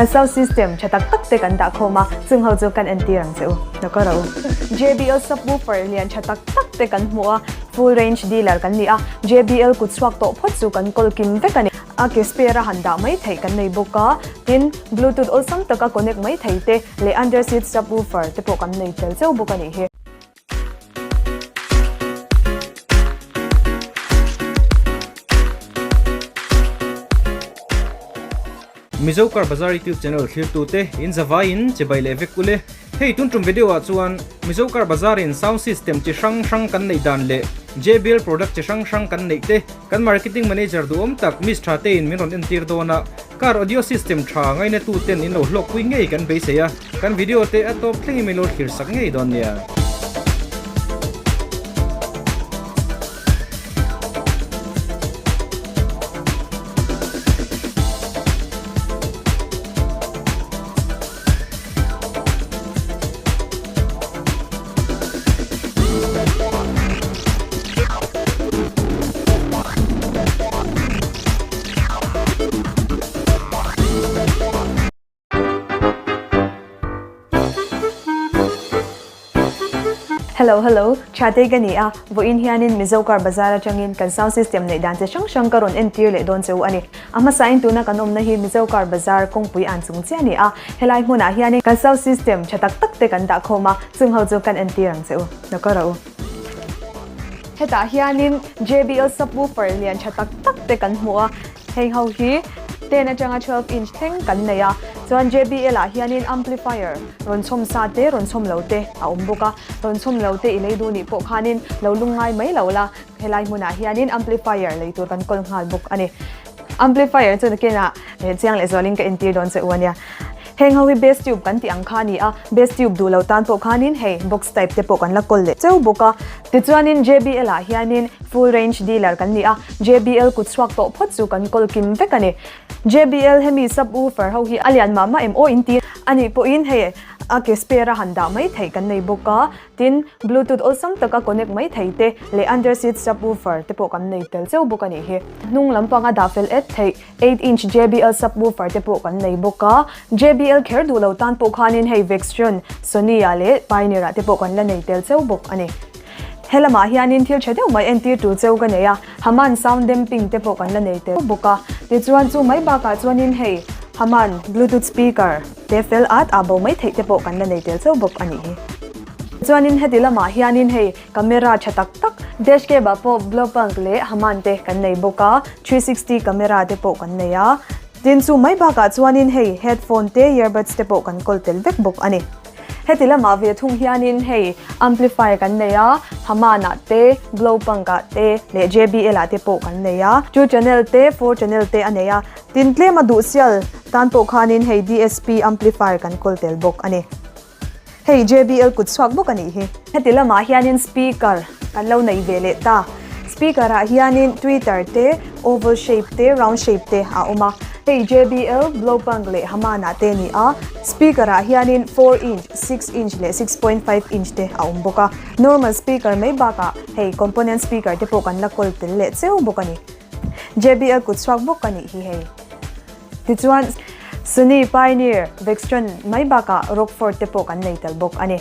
Kan sound system tha tak tak te kan dah khawm a, chung ho chu kan entir ang che u. Lo rawh u. JBL subwoofer lian tha tak tak te kan hmu a, full range dealer kan ni a, JBL kut chhuak tawh phawt chu kan kawl kim vek a ni. A ke spare a han dah mai theih kan nei bawk a, tin bluetooth awlsam taka connect mai thei te leh under seat subwoofer te pawh kan nei tel cheu bawk a nih hi. Mizo Car Bazaar YouTube channel thlirtute in zavaiin chibai leh vek ule. Hei tun tum video ah chuan Mizo Car Bazaar in sound system chi hrang hrang kan neih dan leh JBL product chi hrang hrang kan neih te kan marketing manager duhawm tak Miss Tha te in min rawn entir dawn a. Car audio system tha ngaina tu ten in lo hlawkpui ngei kan beisei a, kan video te a tawp thlengin min lo thlir sak ngei dawn nia. Hello hello, Thatei ka ni a, vawiin hianin Mizo Car Bazaar atangin kan sound system neih dan chi hrang hrang ka rawn entir leh dawn che u a ni. A hmasain tuna kan awmna hi Mizo Car Bazaar kawngpui an chung chiah a ni a, helai hmunah hianin kan sound system tha tak tak te kan dah khawm a, chung ho chu kan entir ang che u. Lo ka rawh u. Hetah hianin JBL subwoofer lian tha tak tak te kan hmu a, heng ho hi 10 atanga 12 inch thleng kan nei a, chuan JBL ah hianin amplifier rawn chhawm sa te rawn chhawm lo te a awm bawk a, rawn chhawm lo te i lei duh nih pawh khanin lo lungngai mai lo la, helai hmunah hianin amplifier lei tur kan kawl nghal bawk a ni. Amplifier chu nakinah chiang leh zualin ka entir dawn che u a nia. Heng ho hi bass tube kan tih ang kha a ni a, bass tube duh lo tan pawh khanin hei box type te pawh kan la kawl leh cheu bawk a. Tichuanin JBL ah hianin full range dealer kan ni a, JBL kut chhuak tawh phawt chu kan kawl kim vek a ni. JBL hemi sub woofer ho hi a lian mah mah em aw in ti a nih pawhin hei a ke spare a han dah mai theih kan nei bawk a. Tin, Bluetooth awlsam taka connect mai thei te leh under seat subwoofer te pawh kan nei tel cheu bawk a nih hi. Hnung lampanga dah fel et theih 8 inch JBL subwoofer te pawh kan nei bawk a. JBL kher duh lo tan pawh khanin hei Vextron, Sony ah leh Pioneer ah te pawh kan la nei tel cheu bawk a ni. He lamah hianin thil tha deuh mai entir tur cheu ka nei a, Haman sound damping te pawh kan la nei tel bawk a. Tichuan chu mai bakah chuanin hei Haman Bluetooth speaker, Te fel at a bo mai theih te pawh kan la nei tel chauh bawk a nih hi. Chuanin heti lamah hianin hei camera tha tak tak dash cam ah pawh Blaupunkt leh Haman te kan nei bawk a, 360 camera te pawh kan nei a. Tin chu mai bakah chuanin hei headphone te earbuds te pawh kan kawl tel vek bawk a ni. Heti lamah ve thung hianin hei amplifier kan nei a, Haman ah te, Blaupunkt ah te leh JBL ah te pawh kan nei a. Two channel te four channel te a nei a. Tin tlema duh sial tan pawh khanin hei DSP amplifier kan kawl tel bawk a ni. Hei JBL kut chhuak bawk a nih hi. Heti lamah hianin speaker kan lo nei ve leh ta. Speaker ah hianin tweeter te, oval shape te, round shape te a awm a. Hei JBL, Blaupunkt leh Haman ah te a ni a. Speaker ah hianin 4 inch, 6 inch leh 6.5 inch te a awm bawk a. Normal speaker mai bakah hei component speaker te pawh kan la kawl tel leh cheu bawk a ni. JBL kut chhuak bawk a nih hi hei. Tichuan, Sony, Pioneer, Vextron mai bakah Rockford te pawh kan nei tel bawk a ni.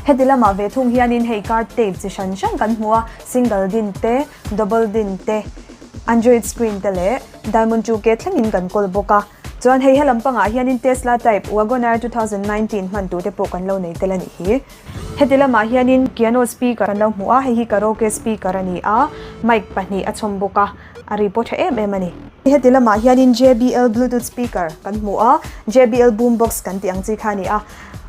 Heti lamah ve thung hianin hei card tape chi hran hran kan hmu a, single din te, double din te, Android screen te leh Diamond 2K thlengin kan kawl bawk a. Chuan hei helam pangah hianin Tesla type Wagoneer 2019 hman tur te pawh kan lo nei tel a nih hi. Heti lamah hianin piano speaker kan lo hmu a, hei hi karaoke speaker a ni a, mic pahnih a chhawm bawk a, a ri pawh tha em em a ni. Heti lamah hianin JBL bluetooth speaker kan hmu a, JBL boom box kan tih ang chi kha a ni a,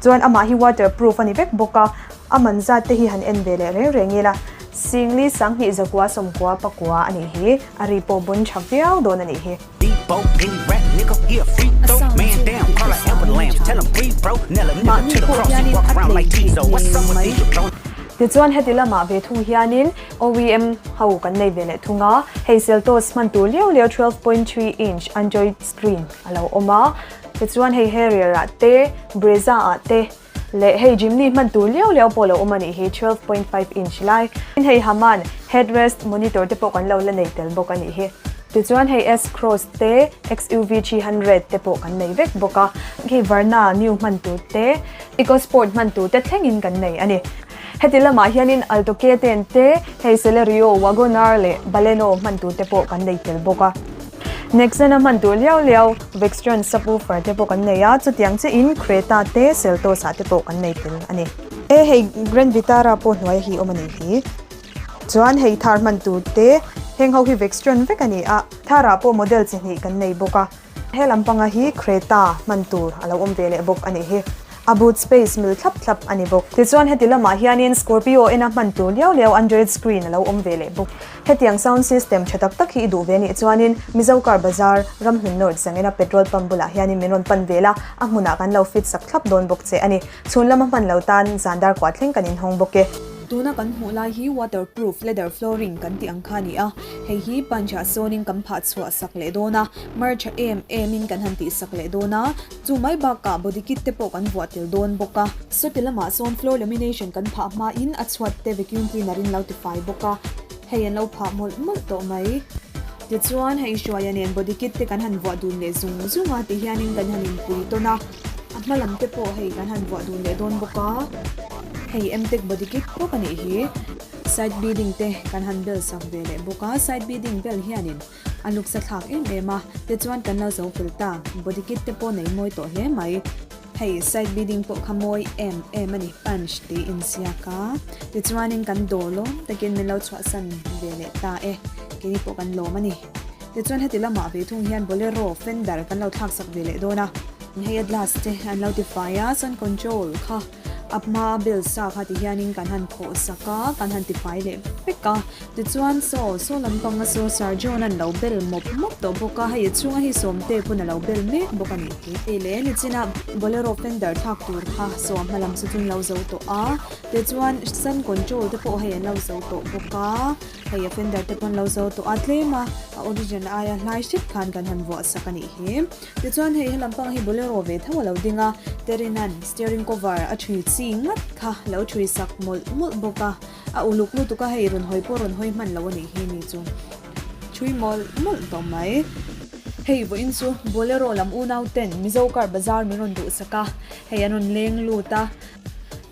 chuan amah hi waterproof a ni vek bawk a, a man zat te hi han en ve leh reng reng ila, Singli sanghnih zakua sawmkua pakua a nih hi, a ri pawh bun tha viau dawn a nih hi. Mahni pawh hianin a tlei theih ngei mai. Tichuan heti lamah ve thung hianin OEM ho kan nei ve leh thung a, hei Seltos hman tur liau liau 12.3 inch Android screen a lo awm a, tichuan hei Harrier ah te, Brezza ah te leh hei Jimny hman tur liau liau pawh a lo awm a nih hi 12.5 inch lai. Hei Haman headrest monitor te pawh kan lo la nei tel bawk a nih hi. Tichuan hei S-Cross te, XUV 300 te pawh kan nei vek bawk a. Hei Verna new hman tur te, EcoSport hman tur te thlengin kan nei a ni. Heti lamah hianin Alto K10 te, hei Celerio, Wagon-R leh Baleno hman tur te pawh kan nei tel bawk a. Nexen a hman tur liau liau Vextron subwoofer te pawh kan nei a, chutiang chiahin Creta te, Seltos ah te pawh kan nei tel a ni. E hei Grand Vitara pawh hnuaia hi awm a nih hi. Chuan hei thar hman tur te, heng ho hi Vextron vek a ni a, thar ah pawh model chi hnih kan nei bawk a. He lampanga hi Creta hman tur a lo awm ve leh bawk a nih hi. A boot space mil thlap thlap a ni bawk. Tichuan heti lamah hianin Scorpio ena hman tur liau liau Android screen a lo awm ve leh bawk. Hetiang sound system tha tak tak hi i duh ve nih chuanin Mizo Car Bazar, Ramhlun North zangena petrol pump bulah hianin min rawn pan vel a, a hmunah kan lo fit sak thlap dawn bawk che a ni. Chhun lama hman lo tan zan dar kuah thleng kan inhawng bawk e. Tuna kan hmuh lai hi waterproof leather flooring kan tih ang kha a ni a, hei hi punch ah sawnin kan phah chhuah sak leh dawn a, mar tha em em in kan han tih sak leh dawn a, chu mai bakah body kit te pawh kan vuah tel dawn bawk a. Sawti lamah sawn floor lamination kan phah hmain a chhuat te vacuum cleaner in lo tifai bawk a, hei an lo phah mawlh mawlh tawh mai. Tichuan hei Hruaia nen body kit te kan han vuah dun leh zung zung a tihianin kan han inpui tawn a, a hma lam te pawh hei kan han vuah dun leh dawn bawk a. Hei Mtech body kit bawk a nih hi. Side beading te kan han bel sak ve leh bawk a, side beading bel hianin a luksa thlak em em a, tichuan kan lo zo fel ta, body kit te pawh nei mawi tawh hle mai. Hei side beading pawh kha mawi em em a ni, punch tih inziak a, tichuanin kan dawr lawm takin min lo chhuahsan ve leh ta e, keini pawh kan lawm a ni. Tichuan heti lamah ve thung hian bolero fender kan lo thlak sak ve leh dawn a, hei a glass te an lo tifai a, sun control kha. A hma bel sa kha ti hianin kan han khawh sak a, kan han tifai leh vek a. Tichuan saw, saw lampanga saw Sir John an lo bel mawp mawp tawh bawk a, hei a chhunga hi Sawmte pawn a lo bel mek bawk a nih hi. Hei leh nichina Bolero fender thlak tur kha saw a hma lam chu chun lo zo tawh a, tichuan sun control te pawh hei an lo zo tawh bawk a, hei a fender te pawh an lo zo tawh a, tlem a a origin aia hlai hret khan kan han vuah sak a nih hi. Tichuan hei helam pang hi bolero ve tho a lo ding a, Terina'n steering cover a ṭhui chi ngat kha lo ṭhui sak mawlh mawlh bawk a, a uluk lutuk a hei rawn hawi pawh rawn hawi hman lo a nih hi ni chu ṭhui mawlh mawlh tawh mai. Hei vawiin chu bolero lam unau ten Mizo car bazar min rawn duhsak a, hei an rawn leng lut a.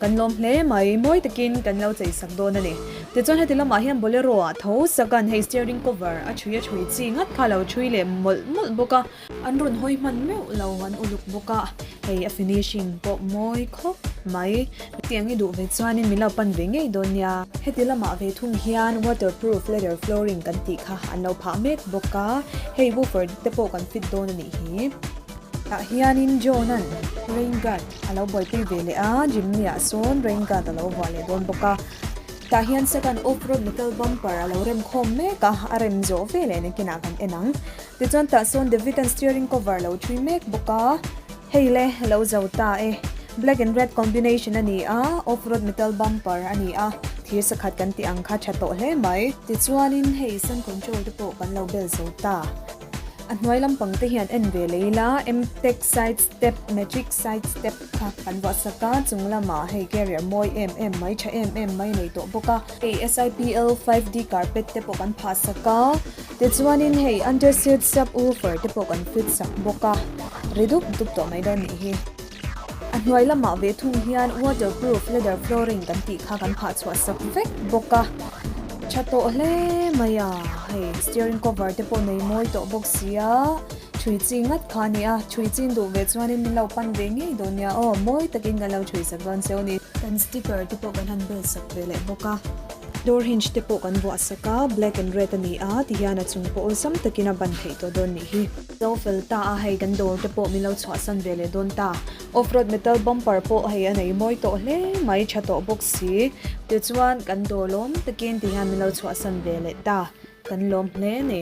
Kan lawm hle mai, mawi takin kan lo chei sak dawn a ni. Tichuan heti lamah hian Bolero ah tho sakan hei steering cover a chhui a chhui chi ngat kha lo chhui leh mawlh mawlh bawk a. An rawn hawi hman meuh lo an uluk bawk a, hei a finishing pawh mawi khawp mai. Tiang i duh ve chuanin min lo pan ve ngei dawn nia. Heti lamah ve thung hian waterproof leather flooring kan tih kha an lo phah mek bawk a, hei woofer te pawh kan fit dawn a nih hi. Tah hianin John-a'n rain guard a lo buaipui ve leh a, Jimny ah sawn rain guard a lo vuah leh dawn bawk a. Tah hian second off road metal bumper a lo rem khawm mek a, a rem zawh ve leh nakinah kan en ang. Tichuan tah sawn David-a'n steering cover a lo thui mek bawk a, hei le a lo zo ta e. Black and red combination a ni a, off road metal bumper a ni a, thir sakhat kan tih ang kha tha tawh hle mai. Tichuanin hei sun control te pawh kan lo bel zo ta. A hnuai lampang te hian en ve leh ila Mtech side step magic side step kha kan vuah sak a chung lamah hei carrier mawi em em mai tha em em mai nei tawh bawk a hei S_I_P_L 5D carpet te pawh kan phah sak a tichuanin hei under seat sub woofer te pawh kan fit sak bawk a ri dup dup tawh mai dawn nih hi. A hnuai lamah ve thung hian waterproof leather flooring kan tih kha kan phah chhuah sak vek bawk a, tha tawh hle mai a, hei steering cover te pawh nei mawi tawh bawk sia, chhui chi ngat kha a ni a, chhui chin duh ve chuanin min lo pan ve ngei dawn nia aw, mawi takin kan lo chhui sak dawn cheu a ni. Kan sticker te pawh kan han bel sak ve leh bawk a. Door hinge te pawh kan vuah sak a, black and red a ni a, tihian a chung pawh awlsam takin a ban theih tawh dawn nih hi. Zo fel ta a, hei kan dawr te pawh min lo chhuahsan ve leh dawn ta. Off road metal bumper pawh hei a nei mawi tawh hle mai, tha tawh bawk si. Tichuan kan dawr lawm takin tihian min lo chhuahsan ve leh ta, kan lawm hle a ni.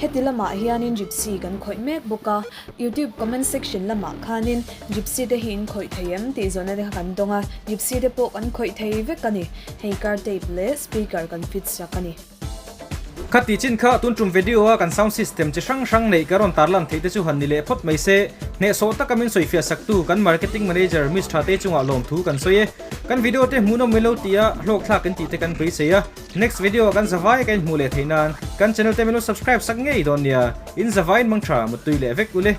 Heti lamah hianin Gypsy kan khawih mek bawk a, YouTube comment section lamah khanin Gypsy te hi in khawih thei em tih zawhna te kha kan dawng a, Gypsy te pawh kan khawih thei vek a ni. Hei car tape leh speaker kan fit sak a ni. Khati chin kha tun tum video a kan sound system chi hrang hrang neih ka rawn tarlan theih te chu han ni leh phawt mai se. Hnehsawh taka min sawifiah saktu kan marketing manager Miss Thatei chungah lawmthu kan sawi e. Kan video te hmuhnawm mai lo tia hlawkthlak in tih te kan beisei a. Next video ah kan zavai ka inhmuh leh theih nan kan channel te min lo subscribe sak ngei dawn nia. In zavai in mang tha muttui leh vek ule.